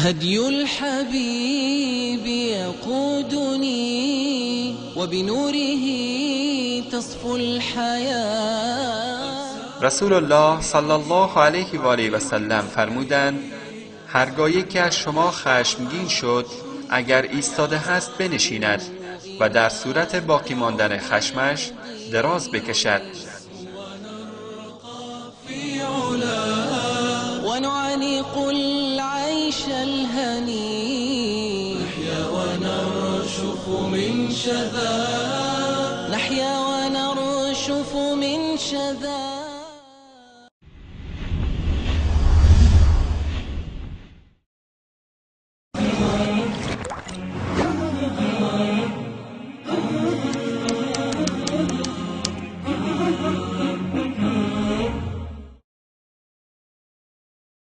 هدي الحبيب يقودني وبنوره تصفو الحياة. رسول الله صلی الله علیه و آله و سلم فرمودند: هرگاه یکی از شما خشمگین شد، اگر ایستاده هست بنشیند و در صورت باقی ماندن خشمش دراز بکشد. في علا ونعانق العيش الهني، نحيا ونرشف من شذا.